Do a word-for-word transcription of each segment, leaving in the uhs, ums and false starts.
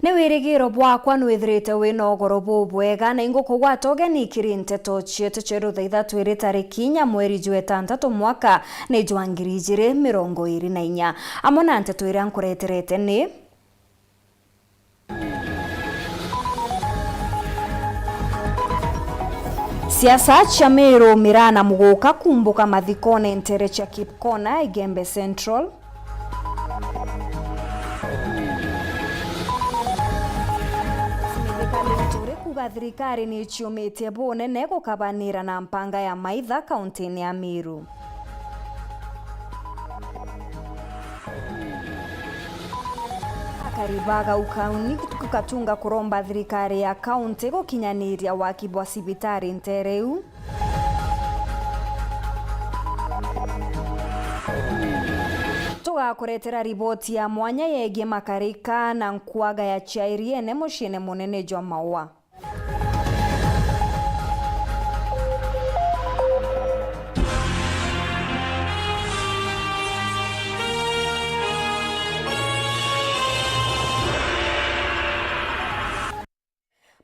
Ni wirigiro bwakwa nwithirite wina ugoro bubwega, na ingukugwata ugeni kiri nteto cietu cia ruthaitha twiri tariki inya mweri jwa itantatu mwaka ni jwa ngiri ijiri mirongo iri na inya. Amwe na nteto iria nkureterete ni: Siasa cia Meru, miraa na muguka kumbuka mathikone ntere cia Kipkona, Igembe Central. Thirikari ni iciumitie bunene gukabanira na mpanga ya maitha kauntini ya Meru. Akari ba Gaukauni Katunga kuromba thirikari ya kaunti gukinyaniria waki bwa cibitari ntere iu. Tugakuretera riboti ya mwanya yegie makarika na nkwaga ya Chairiene muciine munene jwa Maua.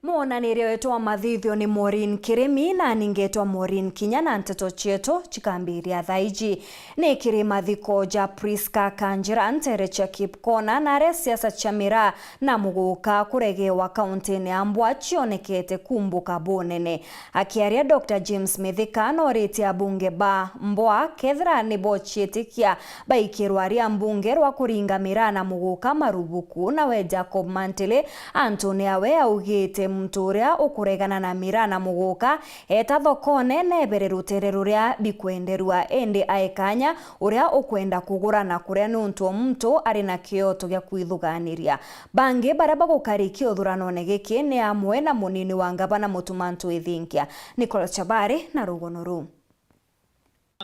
Mwonaniria wetu wa mathithio ni Maureen Kirimi, nani ngetwa Maureen Kinya, na nteto cietu cikambiria thaa iji. Ni kiri mathiko ja Prisca Kanjira ntere cia Kipkona, na aria siasa cia miraa na muguka kuregewa kauntini ya Mbwa cionekete kumbuka bunene. Akiaria, Doctor James Mithika noritie abunge ba Mbwa kethira ni bociitikia baikirwa ria mbunge rwa kuringa miraa na muguka marubuku, nawe Jacob Mantili antune awe augite muntu uria ukuregana na miraa na muguka eta thokone nebere rutere ruria bikwenderua, indi ae kanya uria ukwenda kugura na kuria niuntu o muntu ari na kioto gia kwithuganiria. Bangi baria bagukarikia uthuranone giki ni amwe na munini wa ngavana Mutuma Ntwithinkia, Nicholas Chabari, na rugono ruu.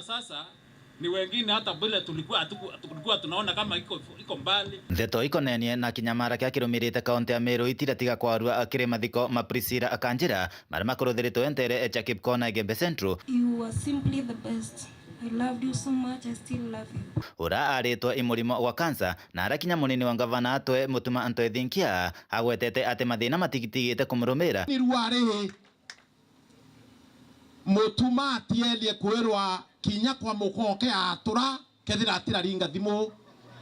Sasa ni wengine hata vile tulikuwa hatuku-, tulikuwa tunaona kama iko, iko mbali. Nteto ikonenie na kinyamara kia kirumirite kaunti ya Meru itiratiga kwarua kiri mathiko ma Priscilla Kanjira, maria makuruthiritwe ntere cia Kipkona, Igembe Central. You were simply the best. I loved you so much, I still love you. Ura aritwe i murimo wa kansa, na arakinya munini wa ngavana atwe Mutuma Ntwithinkia, agwetete ati mathina matigitigite kumurumira. Ni rwari Mutuma atielie kwirwa kinya kwa mukoke atura kethira atiraringa thimu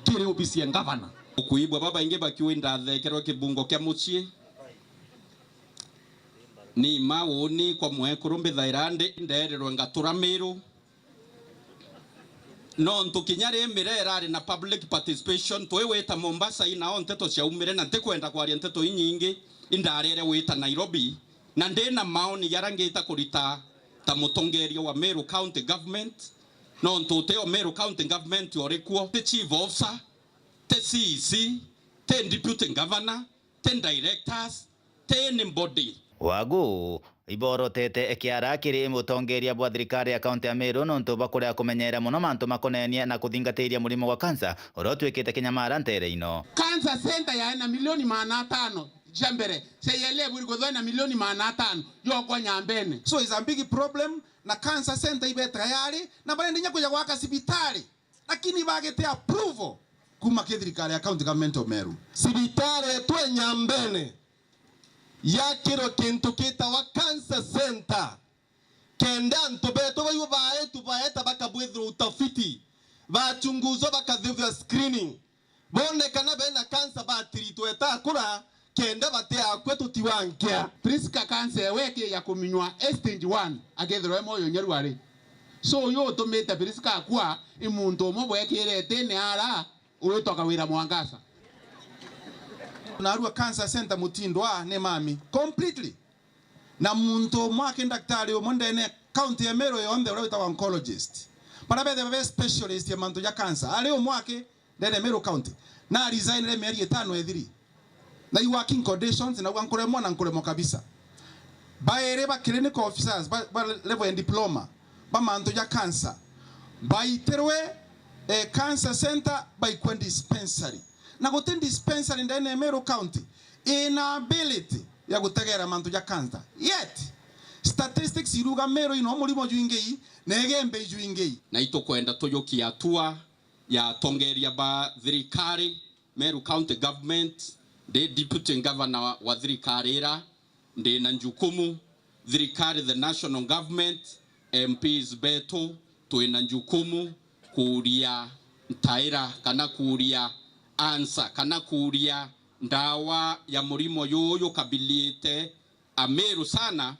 kiri obisi ya ngavana. Ukuigua babaingi bakiuga, indathekerwe kibungo kia mucii. Ni ma uni kwa mwekuru mbithaira ndi nderirwe ngatura Miru. Nontu kinya ri miraa irari na public participation, twi wita Mombasa ina o nteto ciaumire, na ntikwenda kwaria nteto inyingi, indarere wita Nairobi, na ndi na maoni jaria ngita kurita ta mutongeria wa Meru County Government, nontu utio Meru County Government urikuo, ti chief officer, ti C E C, ti deputy governor, ti directors, ti anybody. Wagu iborotete kiara kiri mutongeria bwa thirikari ya kaunti ya Meru nontu bwa kuria kumenyera mono mantu makonenie na kuthingatiria murimo gwa kansa uria utuikite kinyamara ntere ino. Cancer center yae na milioni maana atano cia mbere, C I L F iri kuthoe na milioni maana atano yokwa Nyambene. So it's a big problem, na cancer center ibetaga yari, na barenda inya kuja gwaka cibitari. Lakini bagite approval kuma ki thirikari ya County Government of Meru. Cibitari yetu e Nyambene yakirwe kintu kitawa cancer center, kenda antu betu baiu baetu baeta bakabwithirwa utafiti, bachunguzwa, bakathithwa screening, bone kana bena cancer, batiritwe etakura, kenda bati akua tutiwankia. Prisca cancer ewe ki ya kuminywa e stage one, akethirwa e moyo nyaru ari. So uyu utumite Prisca akua i muntu umwe bwekire itine ara, uwitwa Kawira Mwangaza. Narua cancer center mutindwa ni mami completely. Na muntu umwe aki ndaktari umwe ndene county ya Meru yonthe uria witagwa oncologist. Bara bethe be specialist ya mantu ja cancer. Ari umwe aki ndene Meru County. Na resignire mieri itano ethiri. Na i working conditions, na ugwa nkuremwa na nkuremwa kabisa. Bairi ba clinical officers, ba, ba level ya diploma, ba mantu ja cancer, baitirwe, eh, cancer center, baikwe dispensary. Na guti dispensary ndene ya Meru County ina ability ya gutegera mantu ja cancer. Yet, statistics iruga Meru ino murimo jwingi, na Igembe ijwingi. Na itukwenda tujukie hatua ya atongeria ba thirikari, Meru County Government, Ndi deputy governor wa, wa thirikari ira, ndi na njukumu, thirikari, the national government, M Ps betu, twi na njukumu kuuria ntaira kana kuuria answer kana kuuria ndawa ya murimo juju jukabilite Ameru sana,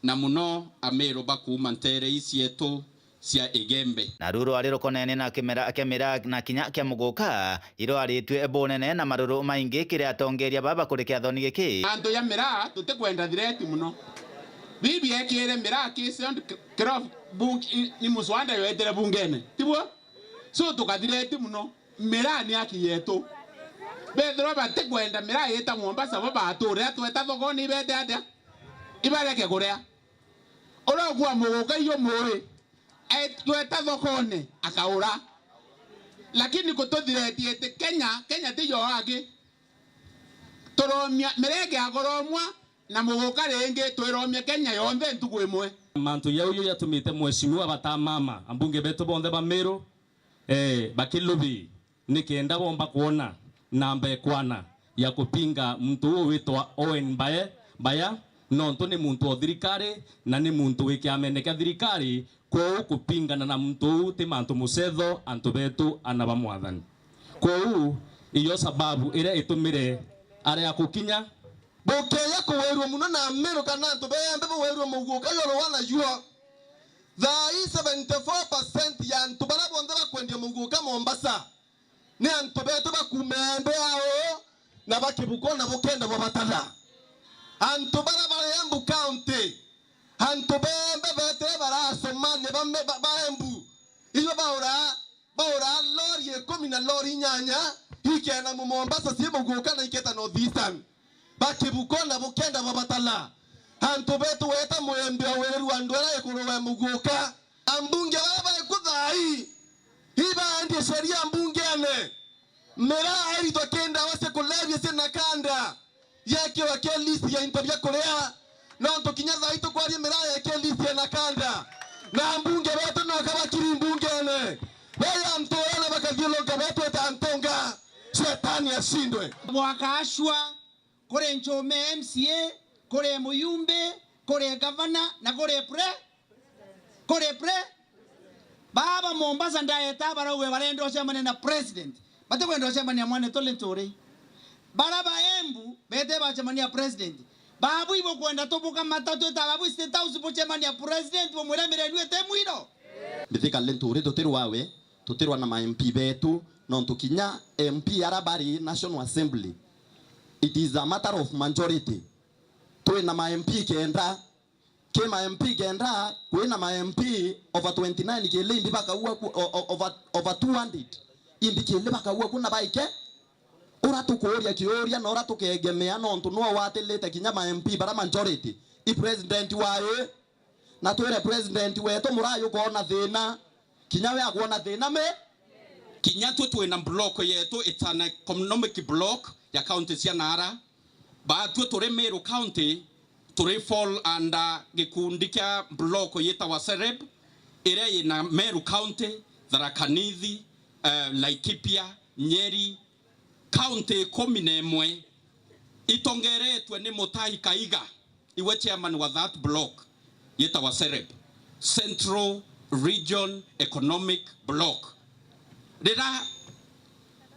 na muno Ameru ba kuuma nteere ii cietu cia Igembe. Naru rwari rukonene na kimera kia miraa na kinya kia muguka, irwaritue bunene na maruru maingi kiri atongeria baba kuri kiathoni giki. Antu ya miraa tutikwenda threat muno. Bibi ekire miraa ki sound cloth bunge, i-, ni muswanda yoetire bungene. Tiguo? So tukathreat muno. Miraa ni haki yetu. Bethirwa batikwenda miraa yita Mombasa, bo bature atweta thokone ibete atia? Ibareke kuria. Uria ukua muguka iyo muri, etweta thokone, akaura. Lakini kututhiretie ati Kenya, Kenya ti yo aki. Turomia, mirenge akoromwa, na muguka ringi, twiromia Kenya yonthe ntuku imwe. Mantu jau jo jatumite mheshimiwa batamama, ambunge betu bonthe ba Meru, eh, bakilubi. Nikenda bomba kwona namba ekwana ya kupinga muntu uu witwa Owen Mbae, Mbaya, nontu ni muntu o thirikari na ni muntu wi kiamene kia thirikari, kwou kupingana na muntu uu ti mantu mucetho antu betu ana ba Mwathani. Kwou iyo sababu iria itumire aria kukinya. Bukeya kuwirua muno na Meru kana antu bembe bawirue muguka yoro wana juo. Thaa ii seventy four percent ya antu baria bonthe bakwendia muguka Mombasa ni antu betu ba kuuma Embu ao na ba Kibuko na bukenda bwa Batala. Antu baria bari Embu County, antu bembe betire barasomania ba, ba, ba Embu, ijo baura, baura lori ikumi na lori inyanya ikena mu Mombasa cie muguka na iketa North Eastern. Ba Kibuko na bukenda bwa Batala. Antu betu weta mwembe o weru andu aria ikuru we muguka. Ambunge baria bari ku thaa ii, ibaendie sheria mbungene. Miraa iritwa ki ndawa cia kulevya cia nakanda, yekirwa ki list ya into bia kuria, nontu kinya thaa ii tukwaria miraa yeki list ya nakanda. Na ambunge betu no kabakiri mbungene. Beya antu ene bakathiuruka betweta ntonga. Shetani ashindwe. Bwakashwa. Kuri Nchume M C A, kuri muyumbi, kuri gavana, na kuri pre-, kuri pre-, baba Mombasa ndaeta barauwe barenda ucemania na president. Batikwenda ucemania mwanetu Linturi. Bara ba Embu bete bacemania president. Babu ibukwenda tubuka matatu ita babu State House bucemania president bumwira mirenu ete mwiro. Mbithika Linturi tutirwawe. Tutirwa na ma M P betu, nontu kinya M P ara bari National Assembly, it is a matter of majority. Twi na ma M P kenda. Ki ma M P kenda, kwi na ma M P over twenty nine kili indi bakaua ku, o-, o-, over, over two hundred. Indi kili bakaua ku na baike. Ura tukuuria kiuria na ura tukegemea, nontu nwe watilite kinya ma M P bara majority. I president wa ii. Na twire president wetu, murayu kwona thina, kinya we akwona thina me. Kinya twe twina block yetu, it's an economic block ya county cia nara. Batwe turi Meru County, turi fall under gikundi kia block yitawa Sereb, iria yina Meru County, Tharaka Nithi, eh, Laikipia, Nyeri, County ikumi na imwe itongeretwe ni Mutahi Kahiga, iwe chairman wa that block, yitawa Sereb, Central Region Economic Block. Rira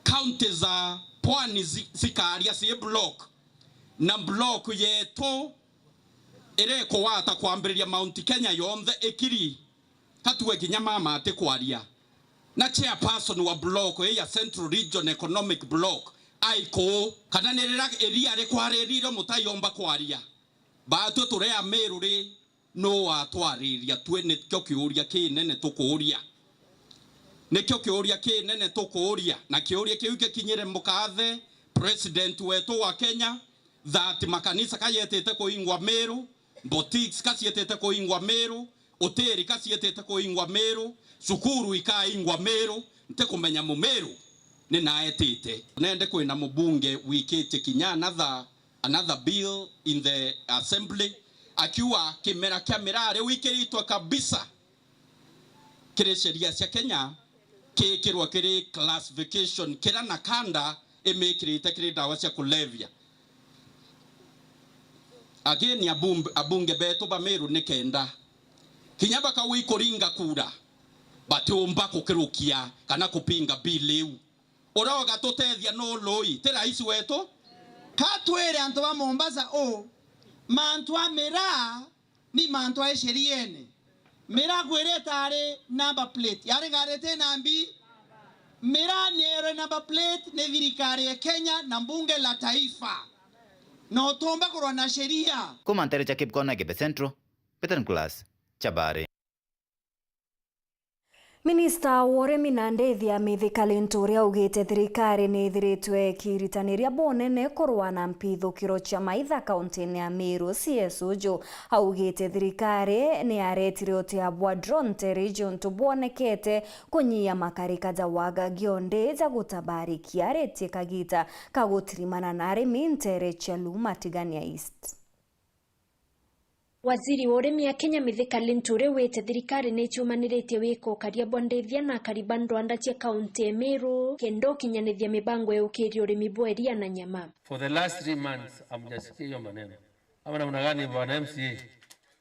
county za pwani zi-, cikaria ci block, na block yetu iria ikugwata kwambiriria Mount Kenya yonthe ikiri, Ka tuge kinya mama atikwaria, na chairperson wa block ii ya Central Region Economic Block ai kuu, kana ni rira iria rikwaririre mutayomba kwaria? Batwe turi Amiru ri, nuu watwariria? Twe nikio kiuria kinene tukuuria. Nikio kiuria kinene tukuuria, na kiuria kiu gikinyire mukathe president wetu wa Kenya, that makanisa ka yetite kuingwa Miru, boutiques ka cietite kuingwa Miru, utiri ka cietite kuingwa Miru, cukuru ikaingwa Miru, ntikumenya Mumiru ni naetite. Nende kwina mubunge wikitie kinya another, another bill in the assembly, akiuga kimera kia mirari wikiritwe kabisa kiri sheria cia Kenya, kiikirwa kiri classification kiria na kanda imikirite kiri ndawa cia kulevya. Again, abumb-, abunge betu ba Meru ni kenda kinya bakauga ikuringa kura, batiumba kukirukia kana kupinga bill iu. Uria ugatutethia nu Lui? Ti rais wetu? Ka twire antu ba Mombasa uu, mantu a miraa ni mantu a isheriene. Miraa kwiri itaari number plate, yari ngari iti na mbi. Miraa ni erwe number plate ni thirikari ya Kenya na mbunge la taifa, na utumba kurwa na sheria. Kuma ntere cia Kipkona Gebe Central, Peter Nicholas, Chabari. Minista wa urimi na ndethi ya Mithika Linturi augite thirikari ni ithiritwe ikiritaniria bunene kurwa na mpithukiro cia maitha kauntini ya Meru. C S Uju augite thirikari ni yaretire utia bwa drone ntere iji untu bwonekete kunyia makarika ja waga gionde ja gutabarikia. Aritie kagita ka gutirimana na arimi ntere cia Luma Tigania East. Waziri wa urimi ya Kenya Mithika Linturi wite thirikari ni icumaniritie wika ukaria bwa ndithia na akari ba ndwanda cia kaunti ya Meru kenda ukinyanithia mibango ya ukiria urimi bwa iria na nyama. For the last three months, hamjasikia hiyo maneno. Ama namna gani, bwana M C A?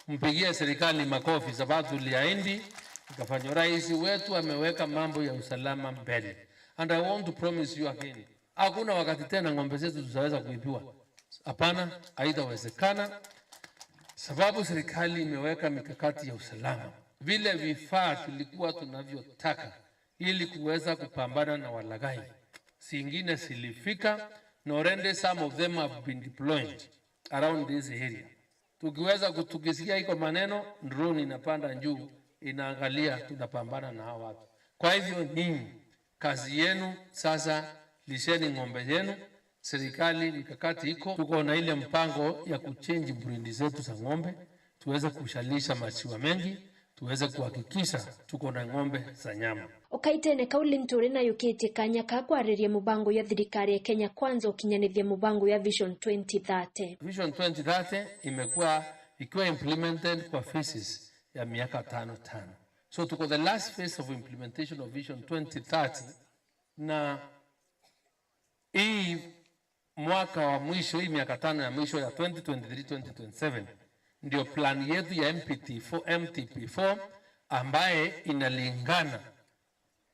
Mpigie serikali makofi, sababu tuliahidi ikafanywa. Rais wetu ameweka mambo ya usalama mbele. And I want to promise you again, hakuna wakati tena ng'ombe zetu tutaweza kuibiwa. Hapana, haitawezekana, sababu serikali imeweka mikakati ya usalama. Vile vifaa tulikuwa tunavyotaka ili kuweza kupambana na walaghai, zingine zilifika, na already some of them have been deployed around this area. Tukiweza ku-, tukisikia iko maneno, drone inapanda juu, inaangalia, tunapambana na hao watu. Kwa hivyo nyinyi, kazi yenu sasa, lisheni ng'ombe yenu. Serikali mikakati iko, tuko na ile mpango ya kuchange breed zetu za ng'ombe, tuweze kushalisha maziwa mengi, tuweze kuhakikisha tuko na ng'ombe za nyama. O kaitene kau, Linturi nayukitie kanya ka kwariria mubango ya thirikari ya Kenya Kwanza ukinyanithia mubango ya Vision twenty thirty. Vision twenty thirty imekuwa ikiwa implemented kwa phases ya miaka tano tano. So tuko the last phase of implementation of Vision twenty thirty, na hii mwaka wa mwisho, hii miaka tano ya mwisho ya twenty twenty-three, twenty twenty-seven, ndio plan yetu ya M P T four, M T P four, ambaye inalingana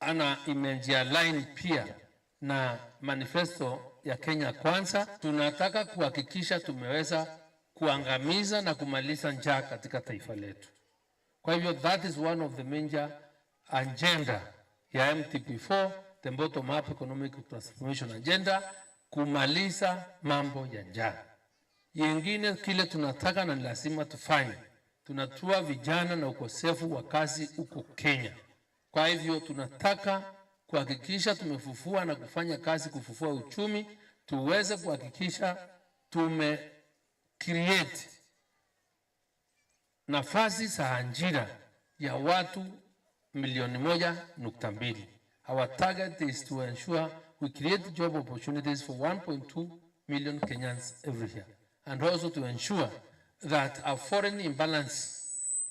ana imejialign pia na manifesto ya Kenya Kwanza. Tunataka kuhakikisha tumeweza kuangamiza na kumaliza njaa katika taifa letu. Kwa hivyo, that is one of the major agenda ya M T P four, the bottom up economic transformation agenda, kumaliza mambo ya njaa. Yengine kile tunataka na ni lazima tufanye, tunatua vijana na ukosefu wa kazi huko Kenya. Kwa hivyo, tunataka kuhakikisha tumefufua na kufanya kazi kufufua uchumi, tuweze kuhakikisha tume create nafasi za ajira ya watu milioni moja nukta mbili. Our target is to ensure we create job opportunities for one point two million Kenyans every year, and also to ensure that a foreign imbalance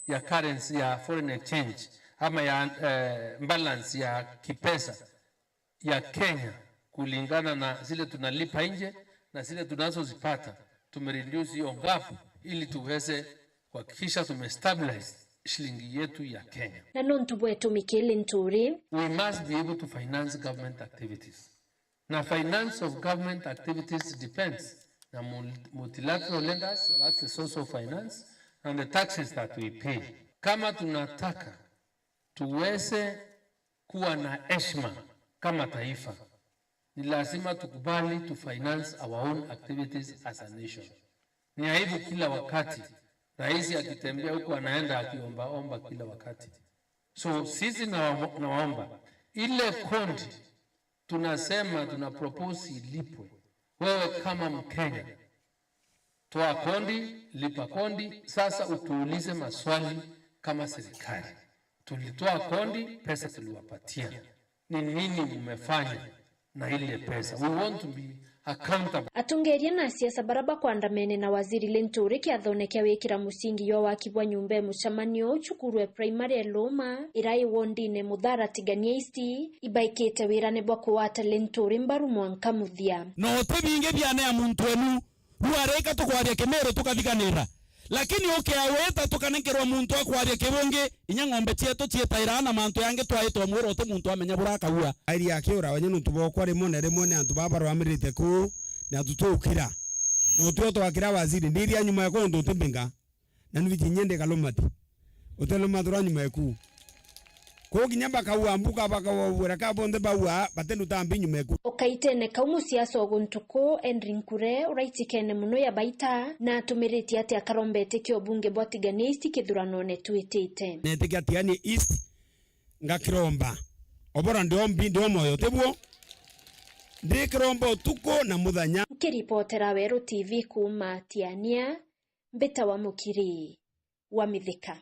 ya currency, ya foreign exchange, ama ya, eh, balance ya kipesa ya Kenya kulingana na zile tunalipa nje na zile tunazozipata, tumereduce hiyo gap ili tuweze kuhakikisha tumestabilize shilingi yetu ya Kenya. Na nontu bwetumikiri nturi, we must be able to finance government activities. Na finance of government activities depends na mul-, multilateral lenders, that's the source of finance, and the taxes that we pay. Kama tunataka tuweze kuwa na heshima kama taifa, ni lazima tukubali to finance our own activities as a nation. Ni aibu kila wakati rais akitembea huku anaenda akiombaomba kila wakati. So sisi nawa-, nawaomba, ile kondi tunasema tuna propose ilipwe, wewe kama Mkenya, toa kondi, lipa kondi. Sasa utuulize maswali kama serikali. Tulitoa kondi, pesa tuliwapatia. Ni nini mmefanya na ile pesa? We want to be accountable. Atongeria na asiasa bara bakwandamene na Waziri Linturi kiathone kia wikira musingi jwa waki bwa nyumba e mucemanio cukuru e primary e Luma, ira i wondine Muthara Tigania East, ibaikite wirane bwa kugwata Linturi mbaru mwanka muthia. No ti bingi biane ya muntu enu. Rua rika tukwaria Kimiru tukathiganira. Lakini ukiawita tukanenkerwa muntu akwaria kibungi, inya ng'ombe cietu cietairaa na mantu yangi twaitwa mwira uti muntu amenya burakagua. Airi akiura wenye nuntu bokwa rimwe na rimwe ni antu baba barwamirite kuu, na tutukira. No tio twakira waziri, ndiria nyuma ya kundu utimbinga. Na nubiji nyende kalumati. Utelumathura nyuma eku. Kuu kinya bakaua mbuka, bakaua bwera ka bonthe baua, batenuta mbi nyuma eku. Ukaitene kau musiasa o guntu kuu, Henry Nkure, uraitikene mono ya baita, na atumiritie ati akarombete kia ubunge bwa Tigania East kithuranone twitite. Netikia Tigania East ngakiromba. Obora ndio mbi, ndio moyo, tibwo? Ndikiromba utuku na muthenya. Nkiripotera Weru T V kuuma Tiania, Mbita wa Mukiri wa Mithika.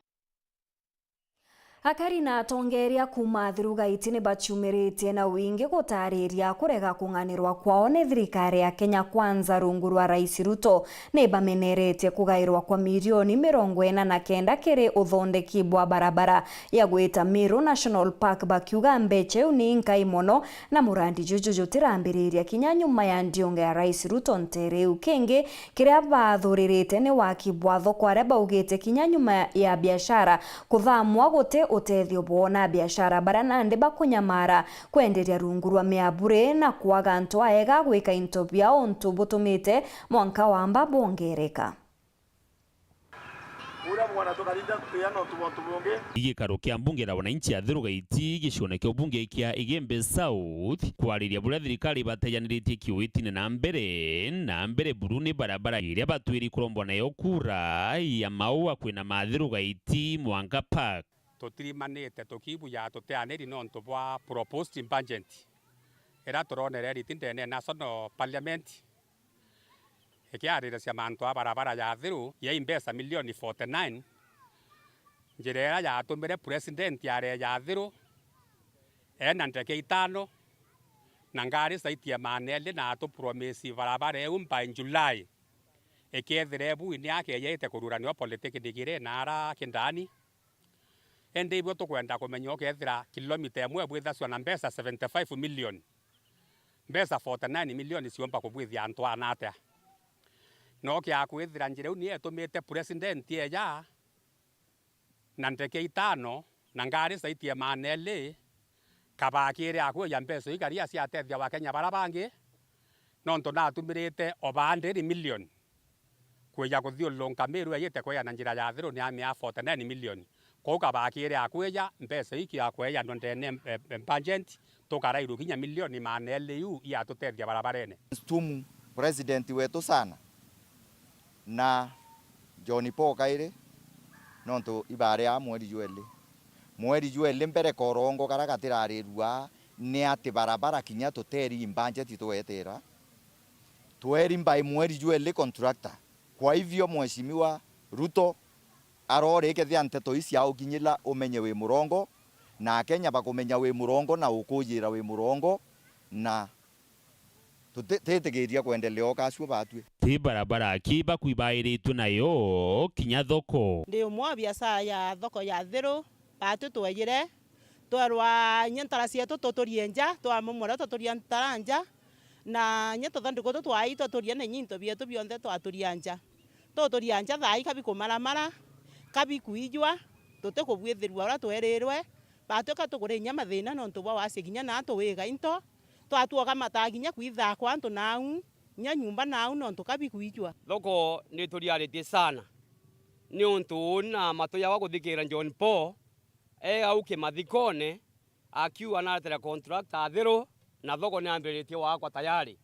Akari na atongeria kuuma Athiru Gaiti ni baciumiritie na wingi gutariria kurega kung'anirwa kwao ni thirikari ya Kenya Kwanza rungu rwa Rais Ruto. Ni bameneretie kugairwa kwa milioni mirongo ina na kenda kiri uthondeki bwa barabara ya gwita Meru National Park, bakiuga mbecha iu ni inkai mono na murandi juju jutirambiriria kinya nyuma ya ndionge ya Rais Ruto ntere iu. Kingi kiria bathuririte ni waki bwa thoko, aria baugite kinya nyuma ya biashara kuthamwa guti utethio boona. Biashara baria nandi bakunyamara kwenderia rungu rwa miaburi na kwaga antu aega gwika into biao untu butumite mwanka wa mba bwongereka. Uria mwana tukarinda tuya no tubontu bungi. Gikaro kia mbunge la wananchi Athiru Gaiti gicione kia ubunge kia Igembe South kwariria buria thirikari ibatejaniritie kiwitine na mbere na mbere buru ni barabara iria batwiri kurombwa nayo kura ya Maua kwina Mathiru Gaiti mwanka Park. Tutirimanite tukibuja tuteaniri nontu bwa proposed budget iria turonere riti ndene ya National Parliament ikiariricia mantu a barabara ya Athiru ya i mbeca milioni forty nine, njira iria yatumire president areja Athiru ena ndeke itano na ngari zaiti ya maana eli na atupromisi barabara iu by July. Ikethira ebu ni akejaite kurura nio polytechnic iri na ara kindani. Indi ibio tukwenda kumenya, ukethira kilomita imwe ibwithasua na mbeca seventy five million, mbeca forty nine million ciumba kubwithia antu ana atia? No kia kwithira njira iu niyo itumite president eja na ndeke itano na ngari zaiti ya maana eli, kabakiri akwija mbeca iu ikaria ciatethia Wakenya bara bangi, nontu natumirite over hundred million kwija kuthiurunka Meru ejite kwija na njira ya Athiru ni amia forty nine million. Kwou kabakiri akwija mbeca iu kiakwejanwa ndene e, e, budget, tukarairu kinya milioni maana eli iu iatutethia barabarene. Nshtumu president wetu sana na John Paul Kairi, nontu ibari aa mweri jwa eli. Mweri jwa eli mbere korongo karia gatirarirua ni ati barabara kinya tuteri budget twetera. Tweri by mweri jwa eli contractor. Kwa hivyo Mheshimiwa Ruto arori kethia nteto ici aukinyila umenye wi murongo, na Akenya bakumenya wi murongo na ukujira wi murongo, na tutitikiria kwendelea ukacua batwi. Ti barabara ki bakui bairitwe nayo kinya thoko. Ndi umwe wa biashara ya thoko ya Athiru, batwi twejire, twerwa inya ntara cietu tuturie nja, twamomora tuturia ntara nja, na inya tuthanduku tu twai tuturia na inya into bietu bionthe twaturia nja. Tuturia nja thaai kabikumaramara, kabikuijwa, tutikubwithirua uria twerirwe, batwika tukuri inya mathina nontu bwa wacia kinya naa tuwiga into, twatuoka mataa kinya kwithaa kwa antu nau, inya nyumba nau nontu kabikuijwa. Thoko nituriaritie sana niuntu uuni na matu jawa kuthikira John Paul e au kimathikone, akiuga naretera contractor Athiru, na thoko niambiritie gwakwa tayari.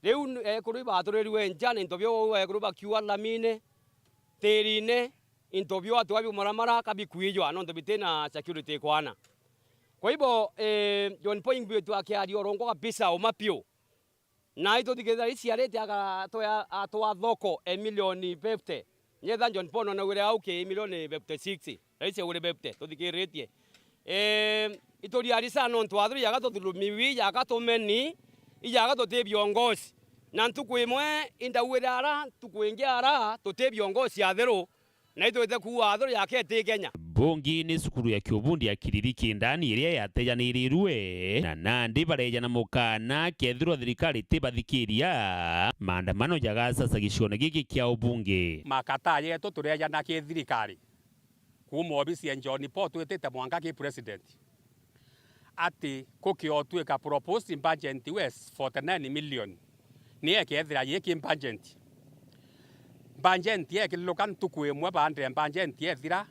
Riu ekuru ibaturirue nja na into bio uu ekuru bakiuga lamine, tirine, into bio atiwa biumaramara kabikuijwa nontu bitina security ikwana. Kwa hivyo, eh, John Paul ingwitwe akiaria urongo kabisa uma piu. Na ituthikirite rais arite aga-, atwea-, atwa thoko e milioni fifty. Nyetha John Paul nonagwire au ki milioni fifty six. Rais augire fifty, tuthikiritie. Eh, ituriari sana nontu Athiru ijaga tuthulumiwi, ijaga tumeni, ijaga tuti viongozi. Na ntuku imwe indauire ara, ntuku ingi ara, tuti biongozi athiru, na itwite kuuga athiru yake iti Kenya. Bungi ni cukuru ya kiubundi ya Kiriri Kindani iria yatejanirirue, na nandi bareejana mukana kethirwa thirikari itibathikiria, maandamano jagacaca gicione giki kia ubunge. Makata yetu tureejana ki thirikari, kuuma obisi ya John Paul twitite mwanka ki president. Ati kukiotwika proposed budget we forty nine million, ni ekethira yiki budget. Budget ekiriruka ntuku imwe baada ya budget ethira,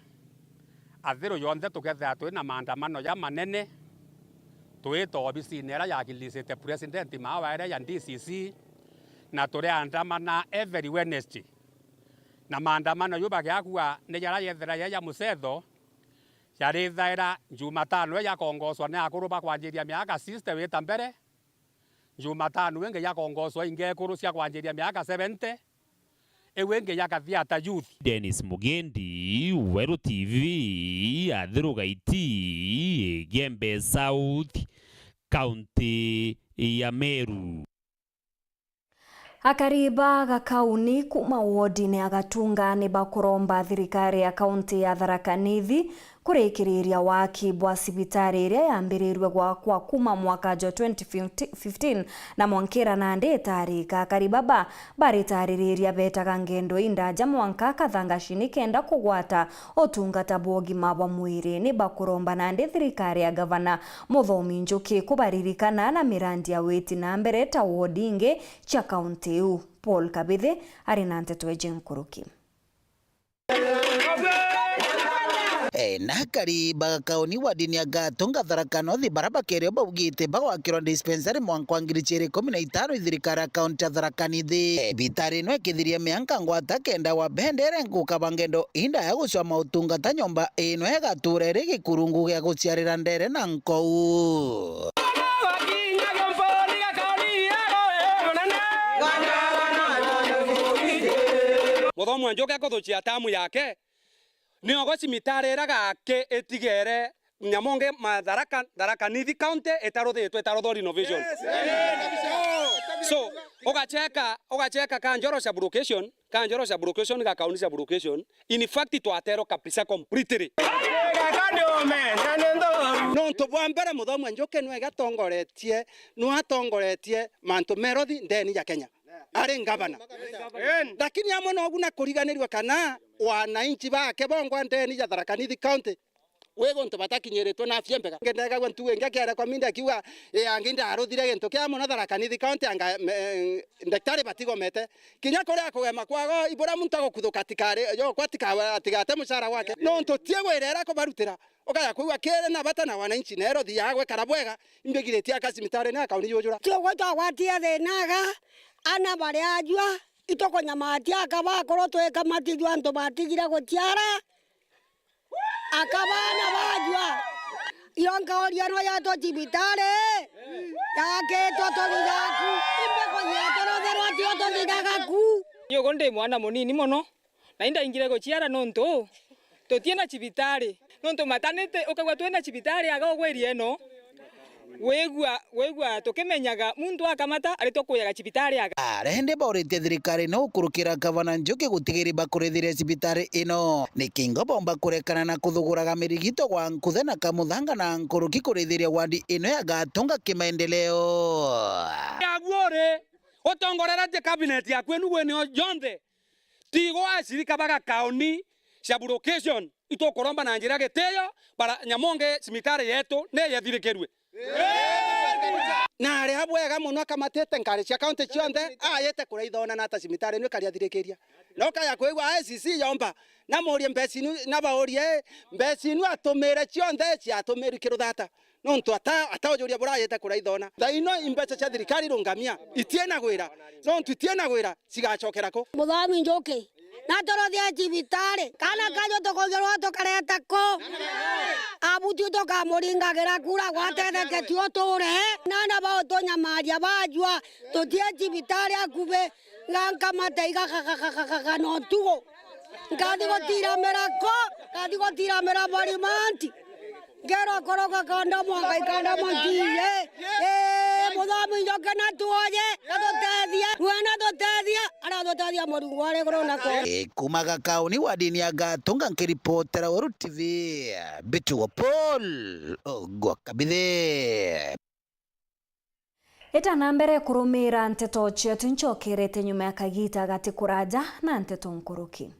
athiru yonthe tukethira twina maandamano jamanene, twita obisine iria yakilisite president maawa iria ya D C C, na turiandamana every Wednesday. Na maandamano ju bagiakua ni jaria yethira ja ja mucetho, jarithaira Jumatano ii jakongoswa ni akuru ba kwanjiria miaka sixty wita mbere, Jumatano ingi jakongoswa ingekuru cia kwanjiria miaka seventy, iu ingi ya Gathiata Youth. Dennis Mugendi, Weru T V, Athiru Gaiti, Igembe South, kaunti ya Meru. Akari ba Gakauni kuuma wodine ya Gatunga ni bakuromba thirikari ya kaunti ya Tharaka Nithi kurikiriria waki bwa cibitari iria yambirirwe gwakwa kuuma mwaka jwa twenty fifteen na mwankira nandi itarika. Akari baba baritaririria betaga ngendo indaja mwanka Kathangashini kenda kugwata utungata bwa ugima bwa mwiri. Ni bakuromba nandi thirikari ya gavana Muthomi Njuki kubaririkana na mirandi ya witi na mbere ta wodi ingi cia kaunti iu. Paul Kabithi ari na nteto iji nkuruki. E, na akari ba Gakauni wadini ya Gatunga Tharaka North bara bakerio baugite bagwakirwa dispensary mwanka wa ngiri igiri ikumi na itano i thirikari ya kaunti ya Tharaka Nithi. E, cibitari ino ikithiria mianka ngwata kenda wa bendere nkukaba ngendo inda ya gucwa mautungata nyomba ino igatura iri gikurungu gia guciarira ndere na nkou. Muthomi wa Njuki akuthucia tamu yake, niogo cimitari ira gaki itigere nyamonge Matharaka, Tharaka Nithi County itaruthitwe, itaruthwo renovation. So, ugacheka, ugacheka kanjoro cia blocation, kanjoro cia blocation, ga kauni cia blocation, in fact, twaterwo kabisa completely. Nontu bwa mbere, Muthomi wa Njuki nwe gatongoretie, nwe atongoretie mantu merothi ndeni ya Kenya. Ari ngavana. Lakini amwe nogu na kuriganirua kana wananchi bake bongwa ndeni ya Tharaka Nithi County, wi guntu batakinyiritwe na afya mbega. Ngendegagua ntugu ingi akiaria kwa media akiuga, "Ii, angi ndaruthire gintu kia mono Tharaka Nithi County, anga, me, ndaktari batigomete." Kinya kuria kugema kwago, ibura muntu agukuthuka atikari, yo, kwa atika-, atigate mucara wake. Nontu tie gwirera kubarutira. Ukaya kwigua kiri na bata na wananchi, na erothi yagwe kara bwega, imbigiritie aka cibitari ni akauni yujura. Tio gwe twagwatie thina aga, ana bari ajua, itukunyamatia aka bakuru twikamatithua antu batigire guciara. Aka bana bajua. Iyo nkauria no yatwa cibitari, yakitwa tuthithaku, imbe kunyetwa rutherwa tio tuthithaga ku. Nyugu ndi mwana munini mono. Na indaingire guciara nontu tutina cibitari. Nontu maternity, ukagua twina cibitari aga ugwiri eno, wigua, wigua tukimenyaga muntu akamata aritwa kuyaga cibitari aga. Arende bauritie thirikari no gukurukira gavana Njuki gutigiri bakurithiria cibitari ino. Ni kingo bomba kurekana na kuthuguraga mirigito gwa nkuthe na kamuthanga na nkuruki kurithiria wadi ino ya Gatunga kimaendeleo. Aguo ri, utongorerete cabinet yaku inu gwenio jonthe. Tigo acirika ba gakauni cia blocation, itukuromba na njira gitiyo, bara nyamonge cimitari yetu ni yathirikirue. Na aria bwega mono akamatite nkari cia kaunti cionthe, ayite kuraithona na ata cimitari ino ikari athirikiria. No kaya kwigua I C C yomba, na murie mbeca inu, na baurie, mbeca inu atumire cionthe ciatumirwe kiruthata. Nontu ata-, ataujuria burayite kuraithona. Thaino imbeca cia thirikari rungamia, itienagwira. Nontu itienagwira, cigacokera ku? Muthomi Njuki, na turuthie cibitari, kana kaju tukugerwa tukareta ku? Abu tu tukamuringagira kura gwatetheke tu uture. Nana bautunyamaria bajua, tutie cibitari akubi, gankamata igakakakakaka na utugu. Ngathi gutiramira ko, ngathi gutiramira barimanti. Ngero koroga kanda mwaka ikanda mwanti, eh, eh, Muthomi njoke na tuoje, na tutethie, we na tutethie, ara tutethie Murungu ari iguru na kwa. E, kuma Gakauni wa dini ya Gatunga, nkiripotera Weru T V, Bitu wa Paul Ogwa Kabithe. Ita na mbere kurumira nteto cietu, ncokerete nyuma ya kagita gati kuraja na nteto nkuruki.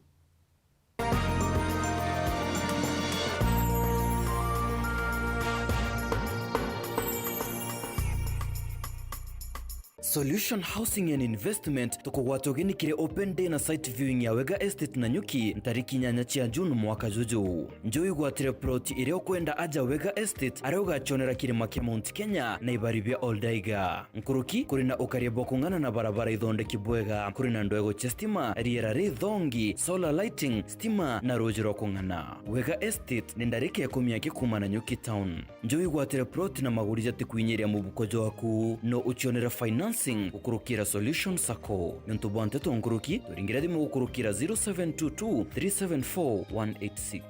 Solution Housing and Investment tukugwata ugeni kiri open day na site viewing ya Wega Estate Nanyuki ntariki inyanya cia June mwaka juju. Njo wigwatire plot iria ukwenda aja Wega Estate, aria ugacionera kirima kia Mount Kenya na ibari bia Oldaiga. Nkuruki, kuri na ukaria bwa kung'ana na barabara ithondeki bwega, kuri na ndwego cia stima, riera rithongi, solar lighting, stima na ruuji rwa kung'ana. Wega Estate ni ndarika ikumi aki kuuma Nanyuki town. Njo wigwatire plot na maguri jatikwinyiria mubuko jwaku. No ucionere financing gukurukira Solution Sacco. Niuntu bwa nteto nkuruki, turingire thimu gukurukira zero seven two two three seven four one eight six.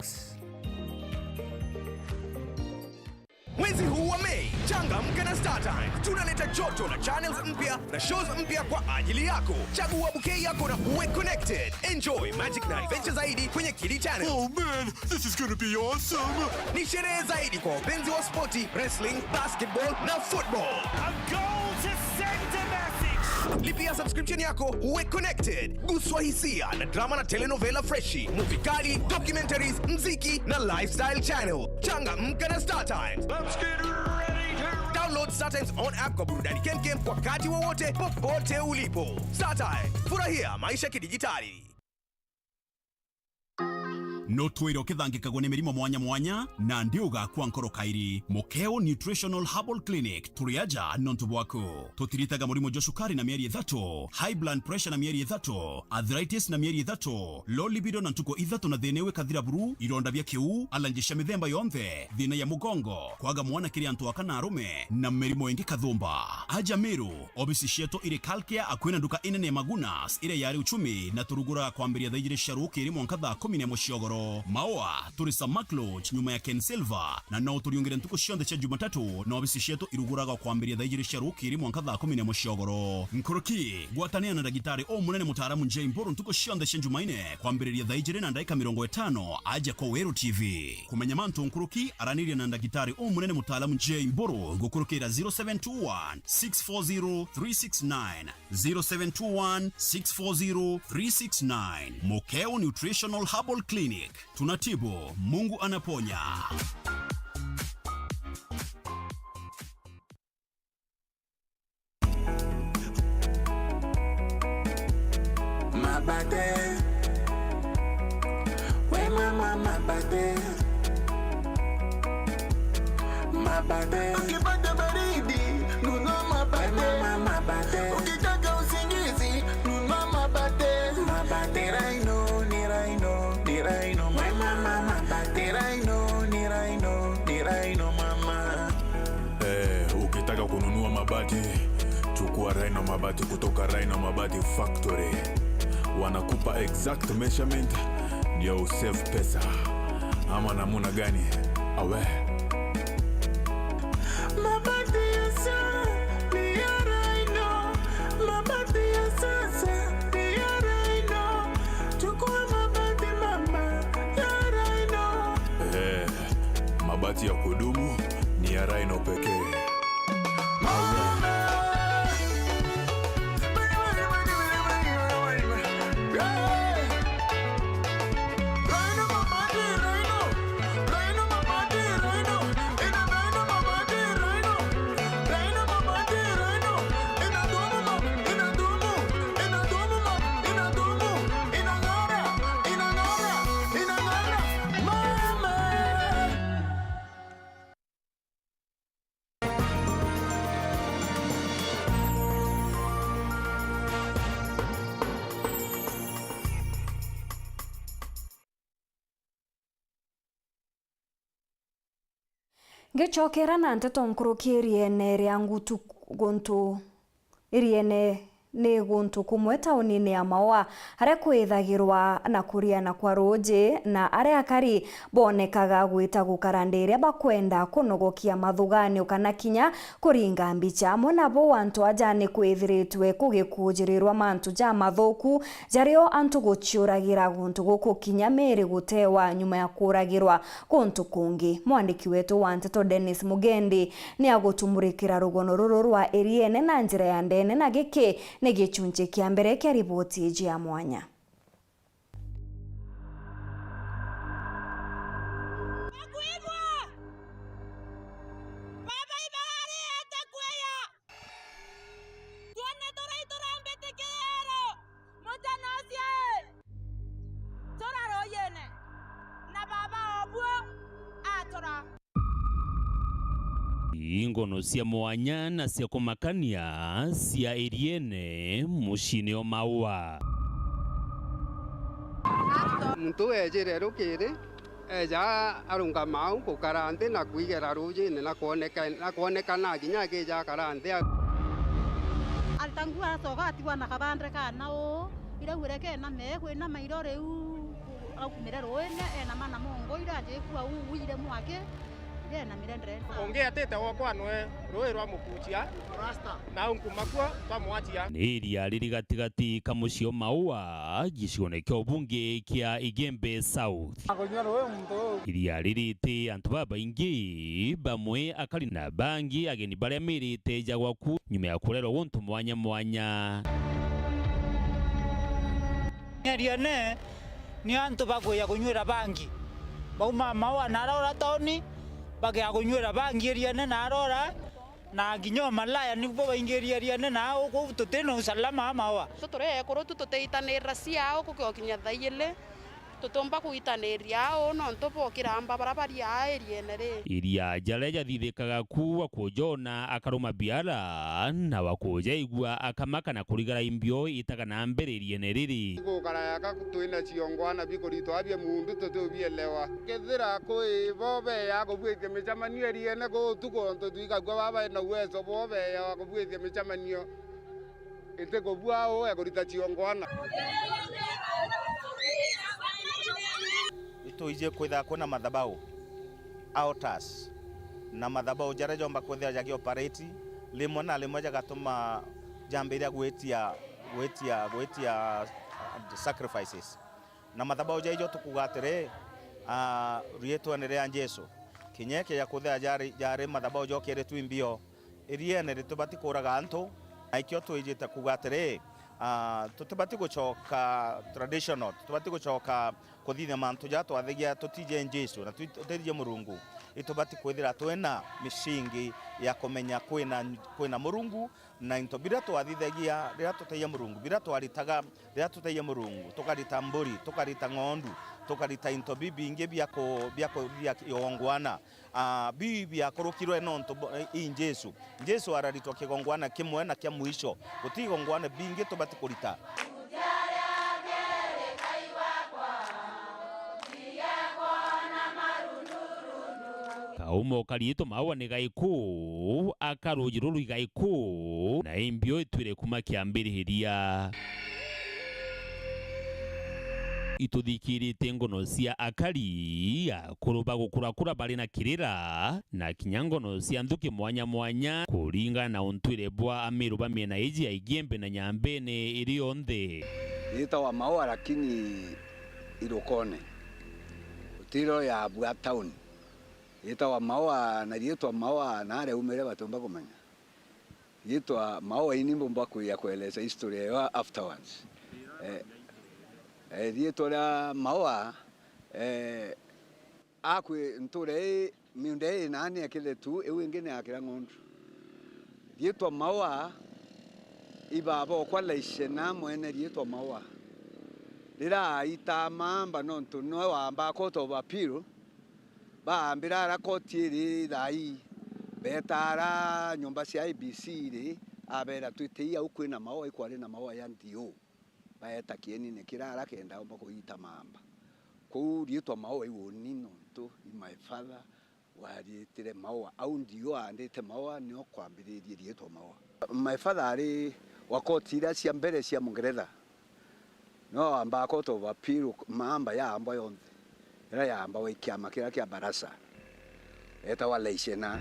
Mwezi huu wa Mei, changamka na StarTimes. Tunaleta joto na channels mpya na shows mpya kwa ajili yako. Chagua bouquet yako na uwe connected. Enjoy magic na adventure zaidi kwenye Kidi Channel. Oh man, this is gonna be awesome! Ni sherehe zaidi kwa wapenzi wa spoti, wrestling, basketball na football. A goal to send a message. Lipia subscription yako uwe connected. Guswa hisia na drama na telenovela freshi, movie kali, documentaries, mziki na lifestyle channel. Changamka na StarTimes. Let's get ready to Download StarTimes on app kwa burudani kemkem wakati wowote, popote ulipo. StarTimes, furahia maisha kidijitali. No twire ukithangikagwa ni mirimo mwanya mwanya, na ndi ugakua nkoro kairi. Mukeo Nutritional Herbal Clinic, turi aja nontu bwaku. Tutiritaga murimo jwa cukari na mieri ithatu, high blood pressure na mieri ithatu, arthritis na mieri ithatu, low libido na ntuku ithatu na thina iu ikathira buru, ironda bia kiu, allergy cia mithemba yonthe, thina ya mugongo, kwaga mwana kiri antu aka na arume, na mirimo ingi kathumba. Aja Meru, obisi cietu iri Kalkia, akui na nduka inene ya Magunas iria yari Uchumi, na turuguraga kwambiria thaa ijiri cia rukiri mwanka thaa kumi na imwe cia ugoro. Maua, turi Samak Lodge, nyuma ya Ken Silver, na no turiungire ntuku cionthe cia Jumatatu, na obisi cietu iruguraga kwambiria thaa ijiri cia rukiri mwanka thaa kumi na imwe cia ugoro. Nkuruki, gwatanira na ndagitari umunene mutaaramu Jay Mburu ntuku cionthe cia Jumaine, kwambiriria thaa ijiri na ndagika mirongo itano, aja kwa Weru T V. Kumenya mantu nkuruki, araniria na ndagitari umunene mutaaramu Jay Mburu gukurukira zero seven two one six four zero three six nine, zero seven two one six four zero three six nine. Mukeo Nutritional Herbal Clinic. Tunatibu, Mungu anaponya. Mabate. We mama mabate. Mabate. Ukipata baridi, nunua mabate. We mama mabate. Ukitaka usingizi, nunua mabate. Mabate. Ni Rhino, ni Rhino, ni Rhino, mama. We mama mabate. Ni Rhino, ni Rhino, ni Rhino, mama. Eh, ukitaka kununua mabati, chukua Rhino Mabati kutoka Rhino Mabati Factory. Wanakupa exact measurement ndio usave pesa. Ama namuna gani? Awe. Mabati ya sa-, ni ya Rhino. Mabati ya sasa ni ya Rhino. Chukua mabati mama ya Rhino. Eh. Mabati ya kudumu ni ya Rhino pekee. Ngicokera na nteto nkuruki iriene ria Ngutu guntu, iriene Ni guntu kumwe taunine ya Maua, aria kwithagirwa na kuriana kwa ruuji, na aria akari bonekaga gwita gukara ndi iria bakwenda kunogokia mathuganio kana kinya kuringa mbicha. Amwe nabo antu aja ni kwithiritwe kugikujirirwa mantu jamathuku, jario antu guciuragira guntu guku kinya miri gutewa nyuma ya kuuragirwa guntu kungi. Mwandiki wetu wa nteto Dennis Mugendi ni agutumurikira rugono ruru rwa Iriene na njira ya ndene, na giki ni gichunchi kia mbere kia riboti iji ya mwanya. Twone turai turambite kiriero, mujana ucio ii, turaroyene na baba obuo atura. Ingono cia mwanya na cia kumakania cia Iriene muciine o Maua. Muntu uu eejire rukiri, eeja arungama au nkukara nthi na kwigera ruujine na kwoneka, na kwonekana kinya akija akara nthi. Alita nguo aracoka atigwa na kabande kaana uu, iraugire keename, kwinama iro riu akumire ruuine, eenama na mongo ira ajikua uu wire mwaki, ira eenamire ndene. Ungi atite wokwa nwe ruui rwa mukucia, na au nkuma kuo twamwatia. Ni iria riri gatigati ka mucii o Maua, gicione kia ubunge kia Igembe South. Iria riri ti antu babaingi, bamwe akari na bangi ageni baria mirite jagwa ku nyuma ya kurerwa guntu mwanya mwanya. Iriene ni antu bakuja kunywira bangi. Bauma Maua na arora tauni, bakuja kunywira bangi Iriene na arora. Na kinya o malaya nibo baingiria Iriene na au kuu tuti na usalama a Maua. Tu turi ekuru tu tutiitanirira ciao kugiokinya thaa ijiri, tutiumba kuitaniria au nontu bwa kiramba baria bari aa Iriene ri. Iria jaria jathithikaga ku wa kujona akaruma biara na wa kujaigua akamaka na kurigara imbio itaga na mbere Iriene riri. Gukara yaka twina ciongwana bikuritwa bia muundu tutiubielewa. Kethira kwi bo beya kubuitia micemanio Iriene kuu utuku, ontu twikagua baba ena uwezo bwo beya wa kubuitia micemanio itikubua uu ekurita ciongwana. Itwiji kwithira kwina mathabau, altars, na mathabau jaria jomba kwithira jagi operate, rimwe na rimwe jagatuma jambiria gwitia, gwitia, gwitia, uh, sacrifices. Na mathabau jaijo tukuuga atiri, ah, riitwene ria Jesu, kinya ikija kuthira jari, jari mathabau jokiritwe imbio, Iriene ritibati kuuraga antu, na ikio twijite kuuga atiri, ah, tutibati gucoka traditional, tutibati gucoka kuthithia mantu jaria twathagia tutiji Jesu na twi-, tutiji Murungu. Itubati kwithira twina micingi ya kumenya kwina, kwina Murungu, na into biria twathithagia riria tutaiya Murungu, biria twaritaga riria tutaiya Murungu, tukarita mburi, tukarita ng'ondu, tukarita into bibingi bia ku-, bia kurithia kigongwana. Ah, biu biakurukirwe nontu bo-, i Jesu. Jesu araritwa kigongwana kimwe na kia mwisho. Guti igongwana bingi tubati kurita. Kaumo kariitwa Maua ni gaiku, aka ruuji ruru igaiku, na imbio itwire kuma kiambiriria. Ituthikirite ngono cia akari, akuru ba gukurakura bari na kirira, na kinya ngono cia nthuki mwanya mwanya, kuringana na untwire bwa Amiru ba miena iji ya Igembe na Nyambene iri yonthe. Yitawa Maua lakini irukone. Utiro ya bwa town. Yitawa Maua, na riitwa Maua naria umire batiumba kumenya. Riitwa Maua ini mbumba kuya kueleza history yayo afterwards. Eh, eh, riitwa ria Maua, eh, akwi nture ii, miunda ii nani ekire tu, iu ingi ni akira ng'ondu. Riitwa Maua, ibaba okwa laishena mwene riitwa Maua. Riria aita mamba nontu noe wamba court of appeal, baambira ara koti iri thaa ii, beeta ara nyomba cia I E B C iri, abeera, "Twitei au kwina Maua, ikwari na Maua ya D O." Baeta kienine kiria ara kenda aumba kuita mamba. Kuu riitwa Maua iu uni nontu i my father wariitire Maua. Au D O aandite Maua nio kwambiririe riitwa Maua. My father ari Wa koti iria cia mbere cia Mungeretha, no amba Court of Appeal, maamba yaambwa yonthe, iria yaambagwa i kiama kiria kia Barasa, etagwa Leishena.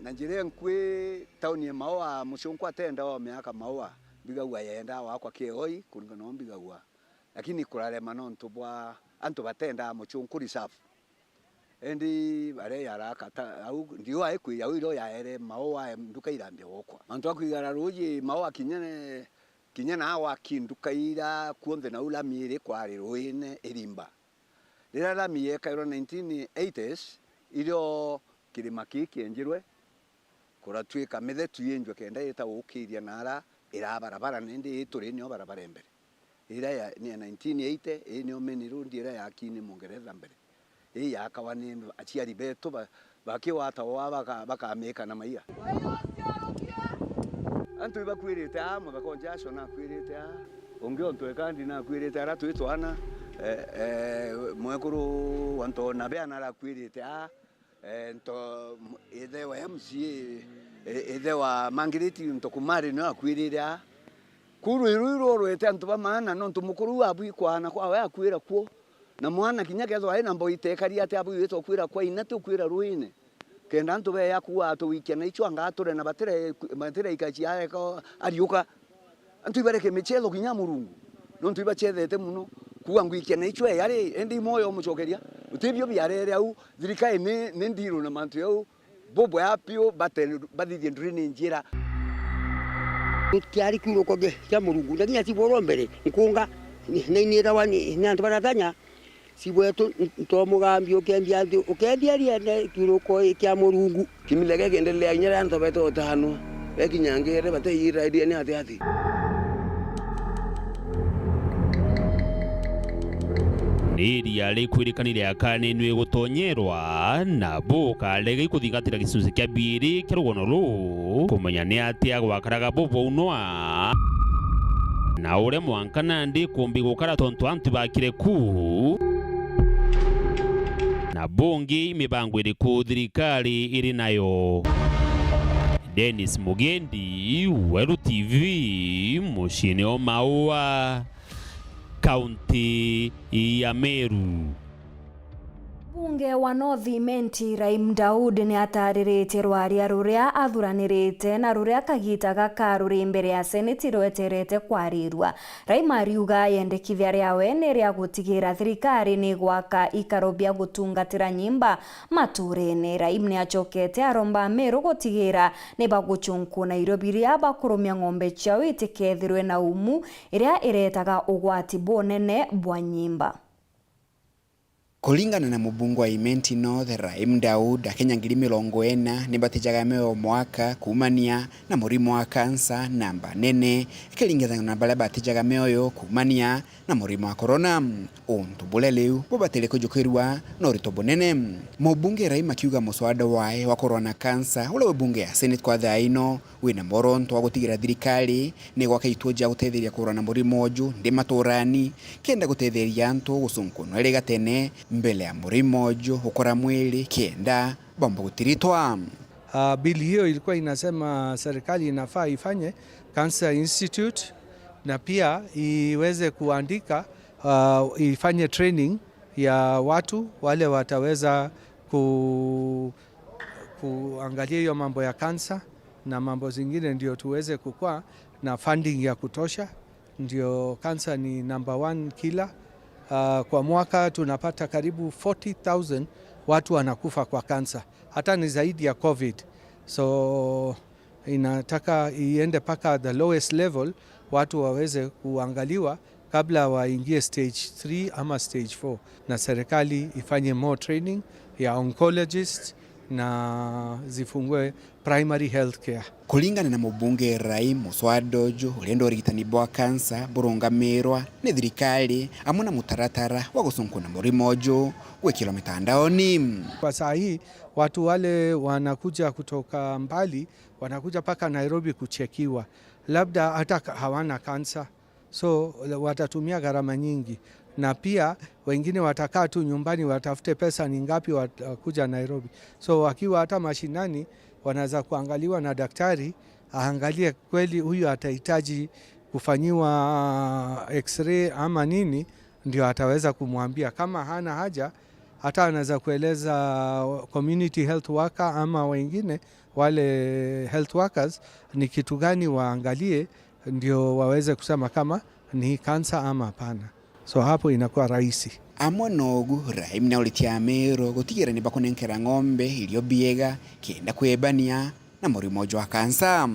Na njira inkui tauni ya Maua, mucunku atenda o miaka Maua, mbigagua yenda wakwa kioi, kuringana na mbigagua. Lakini kurarema nontu bwa antu batendaa mucunku reserve. Indi baria yaraka ta au, ndiu aikwija au irio yaere Maua nduka irambia gwokwa. Mantu a kwigara ruuji Maua kinya ne-, kinya na gwaki nduka ira kuonthe nau lami iri kwari ruine irimba. Riria lami yekairwe nineteen eighties, irio kirima kii kienjirwe, kuratuika mithetu yenjwe kenda ita gukiria na ara iraa barabara, na indi ii turi nio barabara ya mbere. Iria ya, ni ya nineteen eighty, ii nio main road iria yaaki ni Mungeretha mbere. Ii yaakawa ni aciari betu ba-, bakiwata waa baka-, bakamika na maiga. Antu ibakwirite aa, muthaka o Jasho nakwirite aa, ungi o Ntwekandi nakwirite ara twi twana, eh, eh, mwekuru wa Ntona Bea narakwirite aa, eh, nto-, m-, ithe wa M C A, eh, ithe wa Margaret Ntokumari nio akwirire aa. Ku rwiri ruu rworwete antu ba maana, nontu mukuru uu abwikwaana kwawe akwira kuo. Na mwana kinya kethirwa ari na mboi itekari atia abwirite ukwira kwa ina ti ukwira ruine. Kenda antu beya kuuga atuwikia na ichwa anga ature na batire, batire ikachi aeka ariuka. Antu ibareke michetho kinya Murungu. Nontu ibachethete mono. Kuuga ngwikia na ichwa eya ri, indi i mwoyo umucokeria. Utibio biarere au, thirikari ni, ni ndiru na mantu jau. Bubwea piu bate-, bathithie drainage ira. Gutiari kiuruko kia, kia Murungu, na kinya cibwirwo mbere, nkunga, ni, ni, ni irawa ni, ni antu baratanya, cibwetu, n-, nto mugambi ukembia nthi, ukethia riene kiuruko kia Murungu. Kimila gikiendelea kinya riria antu bete utano, bekinyangire, bateiira riene ati ati. Ni iria rikwirikani riakaninue gutonyerwa, na bukarega ikuthingatira gicunci kia biiri kia rugono ruu, kumenya ni atia gwakaraga bubu unwa, na uria mwanka nandi kumbi gukara tontu antu bakire ku, na bungi mibango iriku thirikari iri nayo. Dennis Mugendi, Weru T V, muciini o Maua, kaunti ya Meru. Mbunge wa North Imenti, Raim Daud, ni atariritie rwaria ruria athuranirite na ruria kagita gaka ruri mbere ya Seneti rweterete kwarirua. Raim ariuga yendekithia riawe ni ria gutigira thirikari ni gwaka ikaro bia gutungatira nyimba maturene. Raim ni acokete aromba Ameru gutigira ni bagucunku na irio biria bakurumia ng'ombe ciao itikethirwe na umu iria iretaga ugwati bunene bwa nyimba. Kuringana na mubunge wa Imenti North, Raim Daud, Akenya ngiri mirongo ina ni batijaga mioyo mwaka kuumania na murimo wa kansa namba nene, ikiringithanua na baria batijaga mioyo kuumania na murimo wa corona, untu buria riu bubatire kujukirua na urito bunene. Mubunge Raim akiuga muswada wae wa kurwa na kansa, uria wi bunge ya Senate kwa thaa ino, wina mworonto wa gutigira thirikari ni gwaka ituo ja gutetheria kurwa na murimo uju ndi maturani, kenda gutetheria antu gucunkunwa iri gatene mbele ya murimo uju gukora mwiri, kenda bomba gutiritwa. Ah, bili hiyo ilikuwa inasema serikali inafaa ifanye Cancer Institute na pia iweze kuandika, ah, ifanye training ya watu wale wataweza ku-, kuangalia hiyo mambo ya kansa na mambo zingine, ndio tuweze kukua na funding ya kutosha. Ndio, kansa ni number one killer. Ah, kwa mwaka tunapata karibu forty thousand watu wanakufa kwa kansa, hata ni zaidi ya covid. So, inataka iende mpaka the lowest level, watu waweze kuangaliwa kabla waingie stage three ama stage four, na serikali ifanye more training ya oncologist na zifungue primary health care. Kuringana na mubunge Raim, muswada uju urenda urigitani bwa kansa burungamirwa ni thirikari, amwe na mutaratara wa gucunkuna murimo uju gwikirwa mitandaoni. Kwa saa hii, watu wale wanakuja kutoka mbali, wanakuja mpaka Nairobi kuchekiwa, labda hata ka-, hawana kansa, so watatumia gharama nyingi, na pia wengine watakaa tu nyumbani watafute pesa ni ngapi watakuja Nairobi. So wakiwa hata mashinani, wanaweza kuangaliwa na daktari aangalie kweli huyu atahitaji kufanyiwa x-ray ama nini, ndio ataweza kumwambia. Kama hana haja, hata anaweza kueleza community health worker ama wengine wale health workers ni kitu gani waangalie, ndio waweze kusema kama ni cancer ama hapana. So hapo inakuwa rahisi. Amwe nogu, Rahim nauritie Ameru gutigira ni bakunenkera ng'ombe irio biega kenda kwebania na murimo jwa kansa.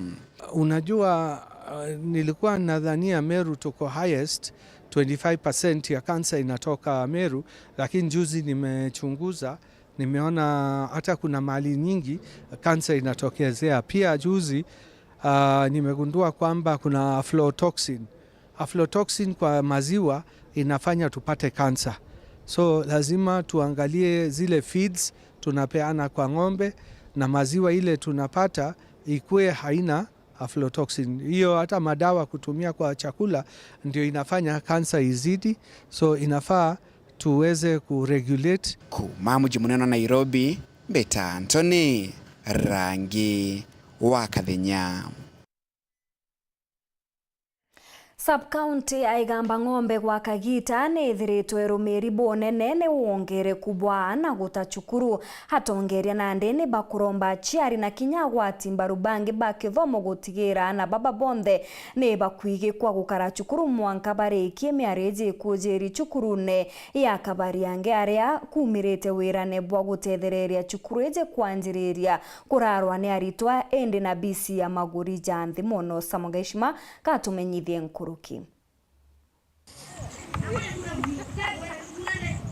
Unajua, uh, nilikuwa nadhania Meru tuko highest, twenty-five percent ya kansa inatoka Meru, lakini juzi nimechunguza, nimeona hata kuna mahali nyingi kansa inatokezea. Pia juzi, uh, nimegundua kwamba kuna aflatoxin. Aflatoxin kwa maziwa inafanya tupate kansa. So lazima tuangalie zile feeds tunapeana kwa ng'ombe na maziwa ile tunapata ikue haina aflatoxin. Hiyo hata madawa kutumia kwa chakula ndio inafanya kansa izidi. So inafaa tuweze kuregulate. Kuma muji munene wa Nairobi, mbeta Anthony Rangi wa Kathenya. Sub-county ya Igamba Ng'ombe gwa kagiita ni ithiritwe irumiri bunene ni wongereku bwa aana guta cukuru. Atongeria nandi ni bakuromba aciari na kinya agwati mbaru bangi ba kithomo gutigira aana baba bonthe ni bakwigikwa gukara cukuru mwanka barikie miari iji ikujiri cukurune ya Kabariange aria kumirite wirane bwa gutethereria cukuru iji kwanjiriria kurarwa ni aritwa indi na bisi ya maguri ja nthi mono. Samuel Gaishima katumenyithie nkuruki.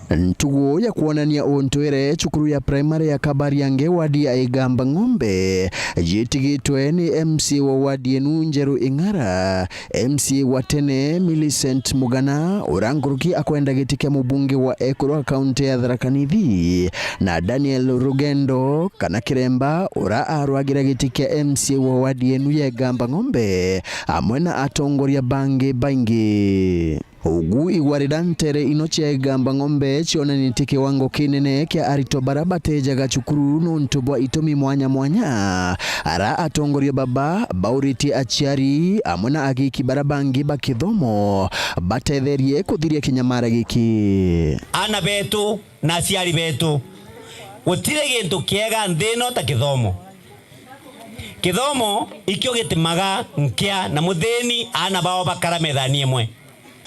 Ntugu ya kwonania untwire cukuru ya primary ya Kabariange wadi ya Igamba Ng'ombe yitigitwe ni M C A wa wadi enu Njeru Ing'ara, M C A wa tene Millicent Mugana, uria nkuruki akwenda giti kia mubunge wa ekuru wa kaunti ya Tharaka Nithi, na Daniel Rugendo kana Kiremba, uria arwagira giti kia M C A wa wadi enu ya Igamba Ng'ombe, amwe na atongoria bangi baingi. Ugu igwa riria ntere ino cia Igamba Ng'ombe cionanitie kiwango kinene kia aritwa baria batejaga cukuru nontu bwa itumi mwanya mwanya, ara atongoria baba bauritie aciari amwe na agiki baria bangi ba kithomo batetherie kuthiria kinyamara giki. Aana betu na aciari betu, gutiri gintu kiega nthi ino ta kithomo. Kithomo ikio gitimaga nkia na muthini aana bao bakara methani imwe.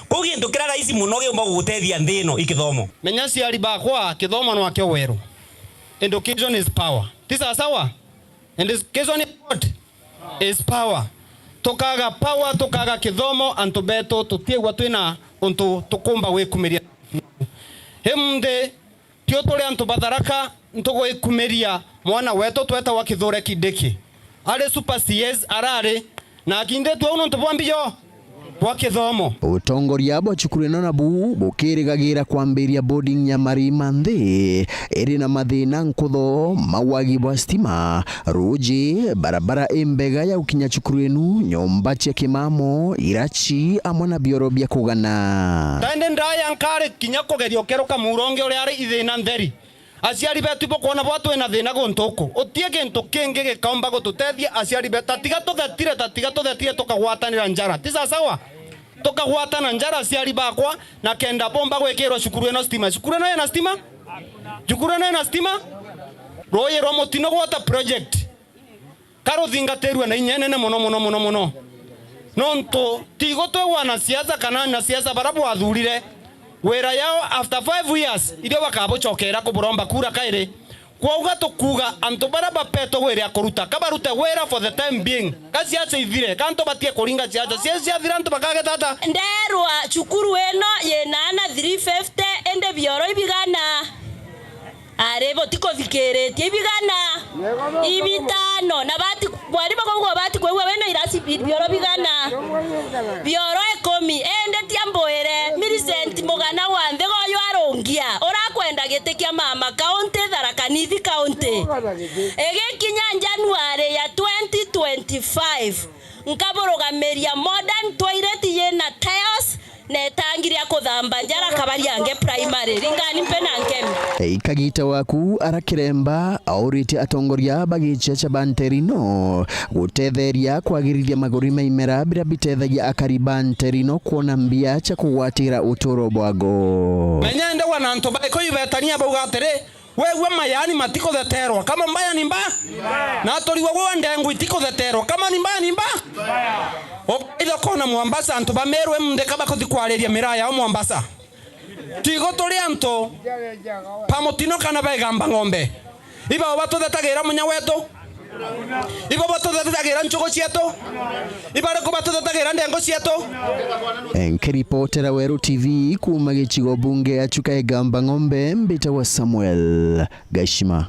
Kwou gintu kiria raisi mono giumba gugutethia nthi ino i kithomo. Menya aciari bakwa, kithomo nwakio weru. Education is power. Ti sawa sawa? And education is what? Is power. Tukaga power, tukaga kithomo, antu betu tutiigua twina untu tukumba gwikumiria. Imunthi, tio turi antu ba Tharaka, ntugwikumiria mwana wetu twetagwa Kithure Kindiki. Ari super C S arari, na akinditwe uu nontu bwa mbio bwa kithomo. Utongoria bwa cukuru ino nabu bukirigagira kwambiria boarding ya Marima Nthi iri na mathina nkutho ma wagi bwa stima, ruuji, barabara imbega ya gukinya cukuru inu, nyomba cia kimamo, iraci, amwe na bioro bia kugana. Taende ndaya nkari kinya kugeria ukeruka muronge uria ari ithina ntheri. Aciari betu ibukwona bwa twina thina guntu uku. Utie gintu kingi gikaumba gututethia aciari betu. Tatiga tuthetire, tatiga tuthetire tukagwatanira njara. Ti sawa sawa? Tukagwatana njara aciari bakwa na kenda bomba gwikirwa cukuru ino stima. Cukuru ino ina stima? Cukuru ino ina stima? Ruuji rwa Mutino Water Project. Karuthingatirue na inya inene mono, mono, mono, mono. Nontu tigo twi wanasiasa kana anasiasa bara bwathurire wira yao after five years, irio bakabucokera kuburomba kura kairi. Kwauga tukuuga antu bara bapetwe wira ya kuruta, kabarute wira for the time being. Ka siasa ithire, ka antu batie kuringa siasa. Siasa ciathira antu bakageta ata? Nderwa cukuru ino yina ana three fifty, indi bioro ibigana. Ari butikuthikiritie ibigana ibitano, na bati, bwari bakaugwa bati kwigua wena irasi bi-, bioro bigana, bioro ikumi. Indi tia mbwire, Millicent Mugana wa Nthiga uyu arungia, urakwenda giti kia mama kaunti, Tharaka Nithi kaunti. Igikinya January ya twenty twenty-five, nkaburugamiria modern toilet yina tiles, Netangiria kuthamba njara Kabariange Primary, ringani mpe na nkemi. Ikagita waku ara Kiremba auritie atongoria ba gichiacha ba Nterino gutetheria kwagirithia maguri ma imera biria bitethagia akari ba Nterino kwona mbia cia kugwatira uturo bwago. Menya ndegwa na antu bariku ibetania bauga atiri, Wegua mayani matikutheterwa kama mbaya ni mba? Na turigwa gwa ndengu itikutheterwa kama ni mbaya ni mba? Ukaitha kona Mombasa antu ba Meru emundika bakuthi kwariria miraa yao Mombasa. Tigo turi antu ba mutino kana baigamba ng'ombe. Iba batuthetagirira munya wetu. Ibo batuthetagirira nchugu cietu? Ibariku batuthetagirira ndengu cietu? Nkiripotera Weru T V kuuma gicigo bunge ya Chuka Igamba Ng'ombe, mbitagwa Samuel Gashima.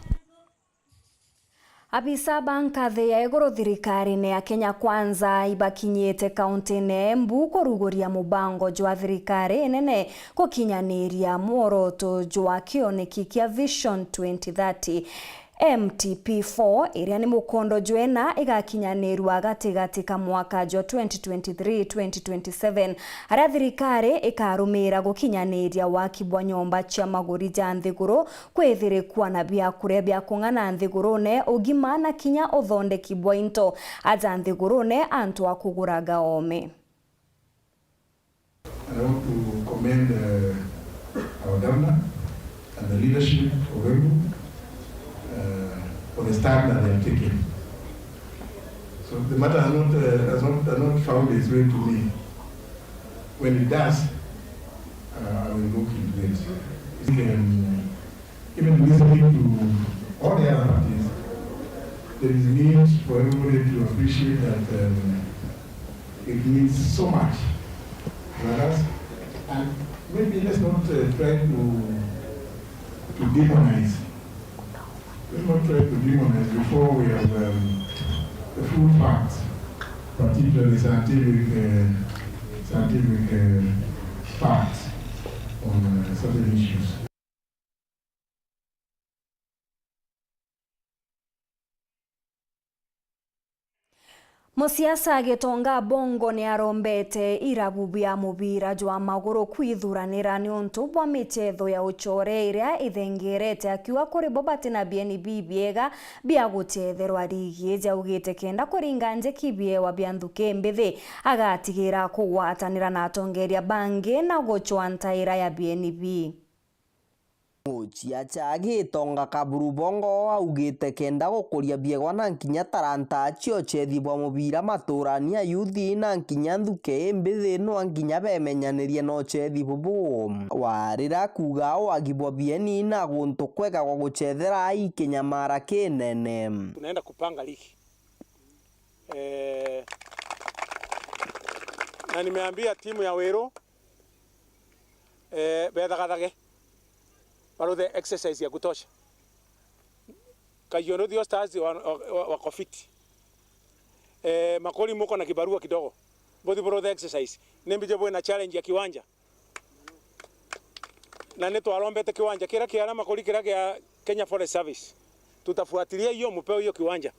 Abisa ba nkathi ya iguru thirikarine ya Kenya Kwanza ibakinyite kauntine ya Embu kuruguria mubango jwa thirikari inene gukinyaniria mworoto jwa kioneki kia Vision twenty thirty. M T P four, iria ni mukondo jwena, igakinyanirua gatigati ka mwaka jwa twenty twenty-three twenty twenty-seven, aria thirikari ikarumira gukinyaniria waki bwa nyomba cia maguri ja nthiguru, kwithirikua na biakuria bia kung'ana nthigurune, ugima na kinya uthondeki bwa into aja nthigurune antu a kuguraga oome. And I want to commend, uh, our governor and the leadership of Embu, uh, for the stand that they have taken. So the matter has not, uh, has not, has not found its way to me. When it does, uh, I will look into it. It can Even listening to all the other parties, there is need for everybody to appreciate that, um, it means so much to us. And maybe let's not, uh, try to, to demonize. Let's not try to demonize before we have, um, the full facts, particularly scientific, uh, scientific, uh, facts on, uh, certain issues. Musiasa Gitonga Bongo niarombete irabu bia mubira jwa maguru kwithuranira niuntu bwa michetho ya ucore iria ithengerete, akiuga kuri bo batina bieni bibiega bia guchetherwa rigi iji. Augite kenda kuringa njeki biewa bia nthuki mbithi, agatigira kugwatanira na atongeria bangi na gucwa ntaira ya bieni bi. Muciacha Gitonga Kaburu Bongo augite kenda gukuria biegwa na nkinya taranta cia uchethi bwa mubira maturani a yuthi na nkinya nthuke imbithi nwa nkinya bemenyanirie na uchethi bubu. Warira kuuga wagi bwa bieni na guntu kwega gwa guchethera ikinyamara kinene. Tunaenda kupanga ligi. Eh, na nimeambia timu ya Weru, eh, bethagathage, baruthe exercise ya kutosha. Kajiado Stars wa, wa, wa, wako fit. Eh, Makori muko na kibarua kidogo. Mbuthi buruthe exercise. Nimbije bwina challenge ya kiwanja. Na ni twarombete kiwanja kiria kia aria Makori, kiria kia Kenya Forest Service. Tutafuatilia hiyo, mupeo hiyo kiwanja.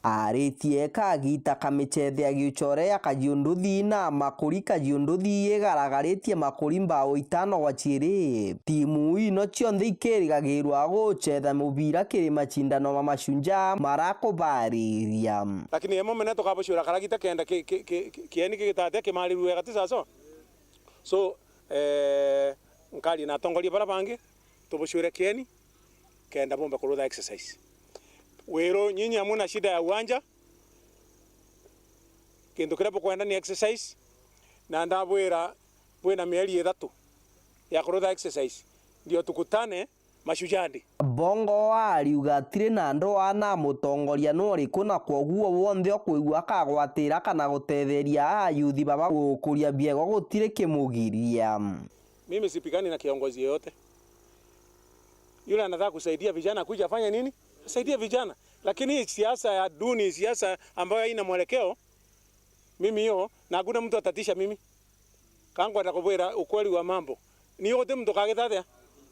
Aritie kagita ka michethe ya giuchore ya Kajiunduthi na Makuri Kajiunduthi igaragaritie Makuri mbao itano gwa ciiri. Timu ino cionthe ikirigagirwa guchetha mubira kiri macindano ma Mashujaa marakubariria. Lakini emo mene tukabucura karagita kenda ki-, ki-, ki-, ki-, kieni kigitatia kimarirue gati saso. So, eh, nkaria na atongoria bara bangi, tubucwire kieni, kenda bumbe kurutha exercise. Wiru nyinyi amwe na shida ya uwanja, kintu kiria bukwenda ni exercise, na ndabwira bwina mieri ithatu ya kurutha exercise, ndio tukutane Mashujaa Day. Bongo ariuga atiri na ndwaa na mutongoria nuriku, na kwoguo wonthe ukwigua akagwatira kana gutetheria ayuthi baba gukuria biegwa gutiri kimugiria. Mimi sipigani na kiongozi yeyote. Yule anataka kusaidia vijana kuja afanye nini? Asaidie vijana. Lakini hii siasa ya duni, siasa ambayo haina mwelekeo, mimi hiyo, na hakuna mtu atatisha mimi. Ka nkwenda kubwira ukweli wa mambo. Ni guti muntu kagita atia?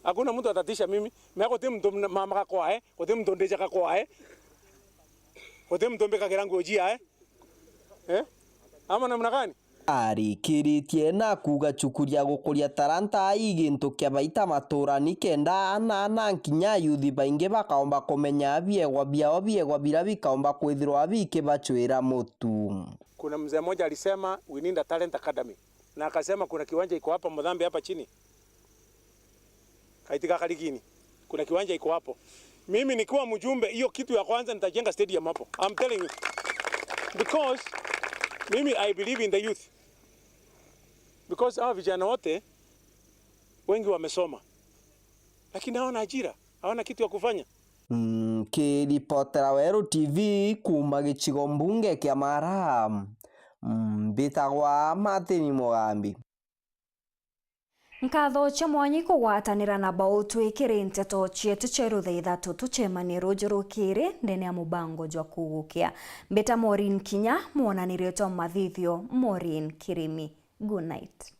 Hakuna mtu atatisha mimi. Me guti muntu mamaga kwae, guti muntu ndijaga kwae. Guti muntu mbikagira nguo jiae. Eh? Ama namna gani? Arikiritie na kuuga cukuru ya gukuria taranta i gintu kia baita maturani, kenda aana na nkinya ayuthi baingi bakaomba kumenya biegwa biao, biegwa biria bikaomba kwithirwa bikibacwira mutu. Kuna mzee mmoja alisema, "We need a talent academy." Na akasema, "Kuna kiwanja iko hapa Mudhambi hapa chini." Kaiti ga Karigini. Kuna kiwanja iko hapo. Mimi nikiwa mjumbe, hiyo kitu ya kwanza nitajenga stadium hapo. I'm telling you. Because mimi I believe in the youth. Because hawa vijana wote wengi wamesoma. Lakini hawana ajira, hawana kitu ya kufanya. Nkiripotera Weru T V kuuma gicigo mbunge kia Mara, mbitagwa Martin Mugambi. Nkatho cia mwanya ikugwatanira na bautwi kiri nteto cietu cia rutha ithatu. Tucemanie ruuju rukiri ndene ya mubango jwa kugukia. Mbita Maureen Kinya, mwonanirio jwa mathithio Maureen Kirimi. Good night.